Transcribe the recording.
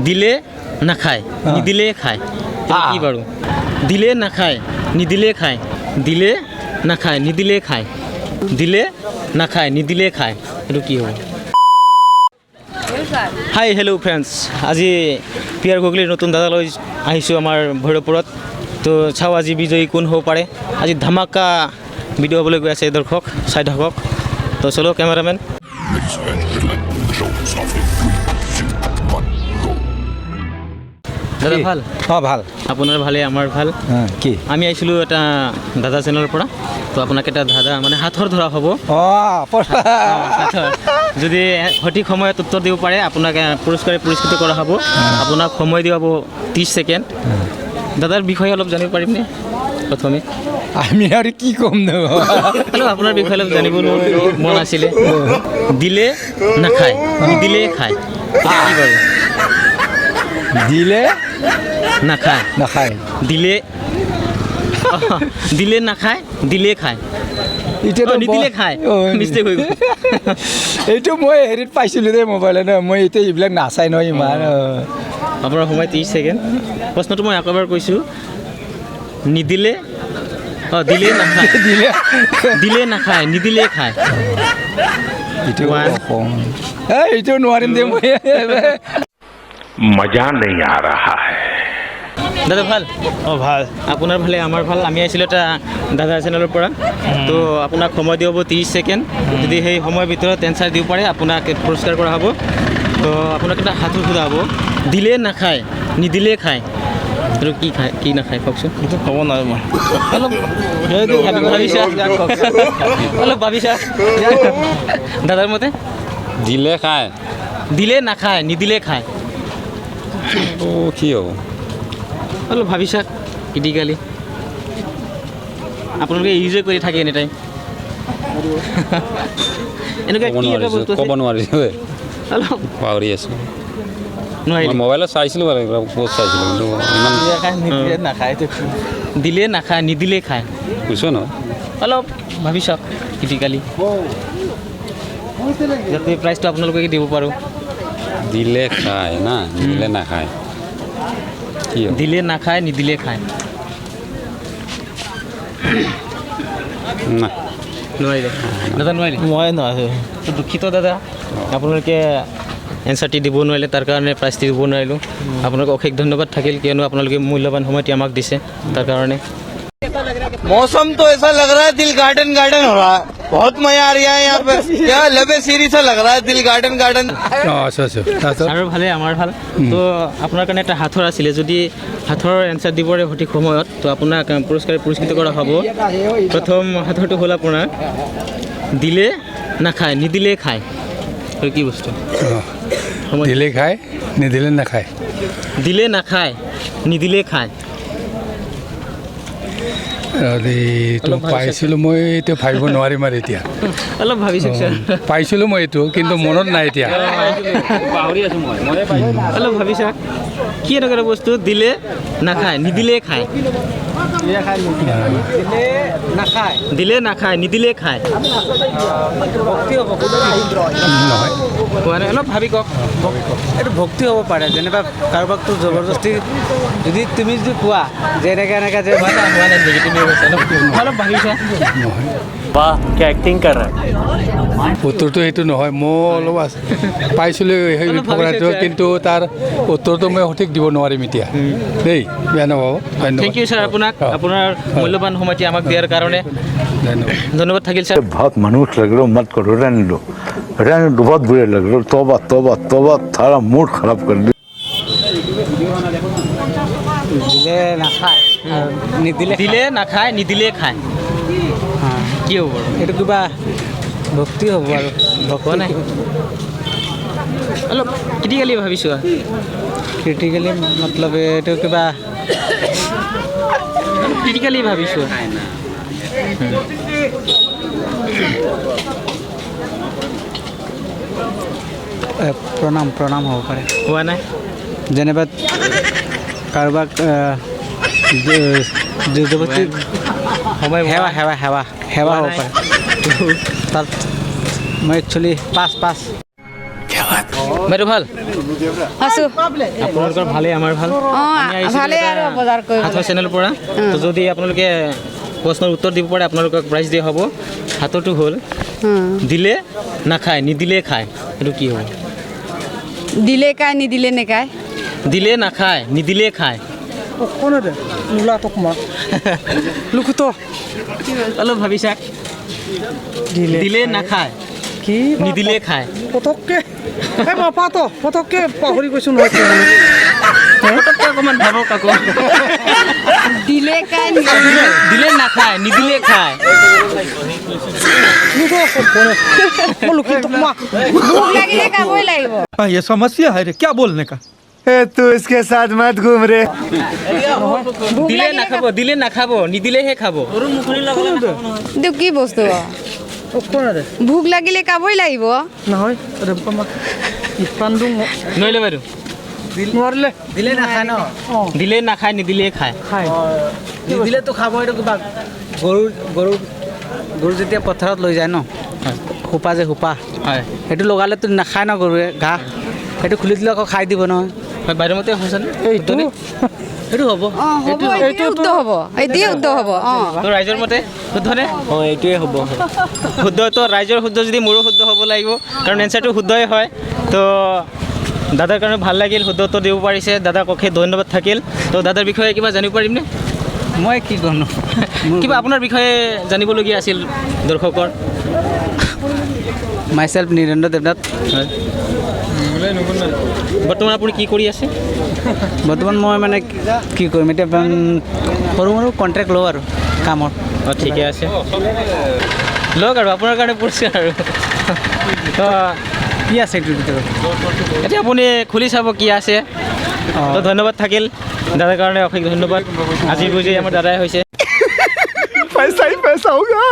দিলে নাখায়, নিদিলে খায়, এইটো কি বাৰু? দিলে নাখায়, নিদিলে খায়। দিলে নাখায়, নিদিলে খায়। দিলে নাখায়, নিদিলে খায়, এইটো কি হ'ব? হাই, হেল্ল' ফ্ৰেণ্ডছ, আজি পিয়াৰ গুগলিৰ নতুন দাদা লৈ আহিছোঁ আমাৰ ভৈৰৱপুৰত। তো চাওঁ আজি বিজয়ী কোন হ'ব পাৰে। আজি ধামাকা ভিডিঅ' হ'বলৈ গৈ আছে, দৰ্শক চাই থাকক। তো চলো cameraman. Ladies and gentlemen, the show starts in three, two, one, go. দাদা, ভাল? অঁ, ভাল। আপোনাৰ ভালে, আমাৰ ভাল। কি? আমি আহিছিলোঁ এটা দাদা চেনেলৰ পৰা। তো আপোনাক এটা দাদা মানে সাঁথৰ ধৰা হ'ব। সাঁথৰ। যদি সঠিক সময়ত উত্তৰ দিব পাৰে, আপোনাক পুৰস্কাৰে পুৰস্কৃত কৰা হ'ব। আপোনাক সময় দিয়া হ'ব 30 ছেকেণ্ড। দাদাৰ বিষয়ে অলপ জানিব পাৰিমনে প্ৰথমে? আমি আৰু কি ক'ম ন? অলপ আপোনাৰ বিষয়ে অলপ জানিবলৈ মন আছিলে। দিলে নাখায়, নিদিলে খায়, কি বাৰু? দিলে নাখায়। নাখায়। দিলে নাখায়, দিলে খায়। এতিয়াতো অ, নিদিলে খায়। মিষ্টেক হৈ গ'ল। এইটো মই হেৰিত পাইছিলোঁ দেই মোবাইলত। মই এতিয়া এইবিলাক নাচাই নহয় ইমান। আপোনাৰ সময় 30 ছেকেণ্ড। প্ৰশ্নটো মই আকৌ এবাৰ কৈছোঁ। নিদিলে, অঁ, দিলে নাখায়। দিলে। দিলে নাখায়, নিদিলে খায়। এইটো One. অসম এই এইটো নোৱাৰিম দেই মই। मजा नहीं आ रहा है। দাদা, ভাল? অঁ, ভাল। আপোনাৰ ভালে, আমাৰ ভাল। আমি আহিছিলোঁ এটা দাদা চেনেলৰ পৰা। তো আপোনাক সময় দিয়া হ'ব 30 ছেকেণ্ড। যদি সেই সময়ৰ ভিতৰত এনচাৰ দিব পাৰে, আপোনাক পুৰস্কাৰ কৰা হ'ব। তো আপোনাক এটা সাঁথৰ সোধা হ'ব। দিলে নাখায়, নিদিলে খায়, এইটো কি খায়, কি নাখায়, কওকচোন। সেইটো ক'ব নোৱাৰোঁ মই। অলপ ভাবিছা, অলপ ভাবিছা। দাদাৰ মতে? দিলে খায়। দিলে নাখায়, নিদিলে খায়। তো কি হ'ব? অলপ ভাবি চাওক ক্ৰিটিকেলি। আপোনালোকে ইউজে কৰি থাকে এনি টাইম। এনেকুৱা ক'ব কি এটা নোৱাৰিছোঁ। বস্তু আছে? ক'ব নোৱাৰিছোঁ। অলপ পাহৰি আছোঁ। নোৱাৰিলে? মই মোবাইলত চাইছিলোঁ বাৰু, এইবিলাক বহুত চাইছিলোঁ, কিন্তু ইমান নিদিলে নাখায়। দিলে নাখায়, নিদিলে খায়। কৈছোঁ নহয়। অলপ ভাবি চাওক ক্ৰিটিকেলি, যাতে প্ৰাইজটো আপোনালোকে দিব পাৰোঁ। দিলে খায় না, নিদিলে নাখায়, কি হ'ব? দিলে নাখায়, নিদিলে খায়। না। নোৱাৰিলে দাদা, নোৱাৰিলে? মই নোৱাৰোঁ। তো দুখিত দাদা, আপোনালোকে এনচাৰটি দিব নোৱাৰিলে, তাৰ কাৰণে প্ৰাইজটি দিব নোৱাৰিলোঁ। আপোনালোক অশেষ ধন্যবাদ থাকিল, কিয়নো আপোনালোকে মূল্যৱান সময়টি আমাক দিছে তাৰ কাৰণে। मौसम तो ऐसा लग रहा है, दिल गार्डन गार्डन हो रहा है। बहुत मजा आ रहा है यहाँ पे। क्या लबे सीरी सा लग रहा है, दिल गार्डन गार्डन। অঁ, আছোঁ আছোঁ, তাৰপিছত? আৰু ভালে, আমাৰ ভাল। তো আপোনাৰ কাৰণে এটা সাঁথৰ আছিলে। যদি সাঁথৰৰ এনচাৰ দিবৰে সঠিক সময়ত, তো আপোনাক পুৰস্কাৰে পুৰস্কৃত কৰা হ'ব। প্ৰথম সাঁথৰটো হ'ল আপোনাৰ দিলে নাখায়, নিদিলে খায়, আৰু কি বস্তু? সময়। দিলে খায়, নিদিলে নাখায়। দিলে নাখায়, নিদিলে খায়। আৰু এইটো অলপ ভাবি চাওক। পাইছিলোঁ মই, এইটো ভাবিব নোৱাৰিম আৰু এতিয়া। অলপ ভাবি চাওক ছাৰ। পাইছিলোঁ মই এইটো, কিন্তু মনত নাই এতিয়া। পাহৰি আছোঁ মই, ময়ে পাইছোঁ। অলপ ভাবি চাওক, কি এনেকুৱা এটা বস্তু দিলে নাখায়, নিদিলে খায়? নাখায়। দিলে নাখায়, নিদিলে খায়। ভক্তি হ'ব? নহয়। কোৱা নাই, অলপ ভাবি কওক। এইটো ভক্তি হ'ব পাৰে। যেনিবা কাৰোবাকতো জবৰদস্তি যদি তুমি যদি কোৱা যে এনেকৈ এনেকৈ যে হোৱা নাই, হোৱা নাই, নিগেটিভ হৈছে। অলপ অলপ ভাবিছা। নহয়। वाह, क्या एक्टिंग कर रहा है! উত্তৰটো সেইটো নহয়। মই অলপ আছে পাইছিলোঁ সেই অলপ ভাবি ফকৰাটো, চাইছে। কিন্তু তাৰ উত্তৰটো মই সঠিক দিব নোৱাৰিম এতিয়া দেই। বেয়া নাপাব, ধন্যবাদ। Thank U sir, আপোনাক আপোনাৰ মূল্যৱান সময়টি আমাক দিয়াৰ কাৰণে। ধন্যবাদ। ধন্যবাদ থাকিল ছাৰ। बहुत मनुष्य लग रहे हो। मत करो, रहने दो, रहने दो। बहुत बुरे लग रहे हो। तौबा तौबा तौबा, थारा मूड खराब कर दिया। দিলে নাখায় আৰু নিদিলে? দিলে নাখায়, নিদিলে খায়, কি হ'ব বাৰু? এইটো কিবা ভক্তি হ'ব আৰু। কোৱা নাই, অলপ ক্ৰিটিকেলি ভাবিছোঁ। ক্ৰিটিকেলি মতলব এইটো কিবা ক্ৰিটিকেলি ভাবিছোঁ। প্ৰণাম, প্ৰণাম হ'ব পাৰে। হোৱা নাই। যেনিবা কাৰোবাক জবৰদস্তি সময়। সেৱা, সেৱা, সেৱা, সেৱা হ'ব পাৰে। তাত মই একচুৱেলি পাছ, পাছ। বাইদেউ ভাল? আছো। আপোনালোকৰ ভালেই, আমাৰ ভাল। অঁ, আমি আহিছিলোঁ ভালেই এটা আৰু বজাৰ কৰিবলৈ। সাঁথৰ চেনেলৰ পৰা। তো যদি আপোনালোকে প্ৰশ্নৰ উত্তৰ দিব পাৰে, আপোনালোকক প্ৰাইজ দিয়া হ'ব। সাঁথৰটো হ'ল, দিলে নাখায়, নিদিলে খায়, সেইটো কি হ'ব? দিলে খায়, নিদিলে নেখায়। দিলে নাখায়, নিদিলে খায়। অলপ ভাবি চাওক। দিলে নাখায়, কি? নিদিলে খায়। পটককে এই পাতো পটককে পাহৰি গৈছো নহয়। পটককে অকণমান ভাবক আকৌ। দিলে খায়, দিলে নাখায়, নিদিলে খায়। ভোক লাগিলে খাবই লাগিব। ये समस्या है रे, क्या बोलने का। तू इसके साथ मत घूम रे। ভোক দিলে লাগিলে নাখাব, দিলে নাখাব, নিদিলেহে খাব। এইটো কি বস্তু? ভোক লাগিলে খাবই লাগিব। নহয়। নোৱাৰিলে বাইদেউ? নোৱাৰিলে। দিলে নাখায় ন? দিলে নাখায়, নিদিলে খায়। খায়, নিদিলেতো খাব। এইটো কিবা গৰু গৰু গৰু যেতিয়া পথাৰত লৈ যায় ন, সোপা যে সোপা, হয়, সেইটো লগালেতো নাখায় ন গৰুৱে ঘাঁহ? সেইটো খুলি দিলে আকৌ খাই দিব নহয়। হয়, বাইদেউ মতে হৈছেনে? এইটো সেইটো হ'ব। অঁ, হ'ব, এইটোৱে উত্তৰ হ'ব, এইটোৱে উত্তৰ হ'ব। অঁ। তো ৰাইজৰ মতে শুদ্ধনে? অঁ, এইটোৱে হ'ব। শুদ্ধ। তো ৰাইজৰ শুদ্ধ যদি মোৰো শুদ্ধ হ'ব লাগিব, কাৰণ এনচাৰটো শুদ্ধই হয়। তো দাদাৰ কাৰণে ভাল লাগিল, শুদ্ধ উত্তৰ দিব পাৰিছে। দাদাক অশেষ ধন্যবাদ থাকিল। তো দাদাৰ বিষয়ে কিবা জানিব পাৰিমনে? মই কি ক'ম? কিবা আপোনাৰ বিষয়ে জানিবলগীয়া আছিল দৰ্শকৰ? My self Nirendra Debnath. হয়, বৰ্তমান আপুনি কি কৰি আছে? বৰ্তমান মই মানে কি কৰিম এতিয়া, সৰু সৰু কণ্ট্ৰেক্ট লওঁ আৰু কামৰ। অঁ, ঠিকে আছে, লওক আৰু আপোনাৰ কাৰণে পুৰস্কাৰ আৰু। তো কি আছে এইটোৰ ভিতৰত? এতিয়া আপুনি খুলি চাব কি আছে। তো ধন্যবাদ থাকিল দাদাৰ কাৰণে, অশেষ ধন্যবাদ। আজি বুজি আমাৰ দাদাই হৈছে। पैसा ही पैसा होगा।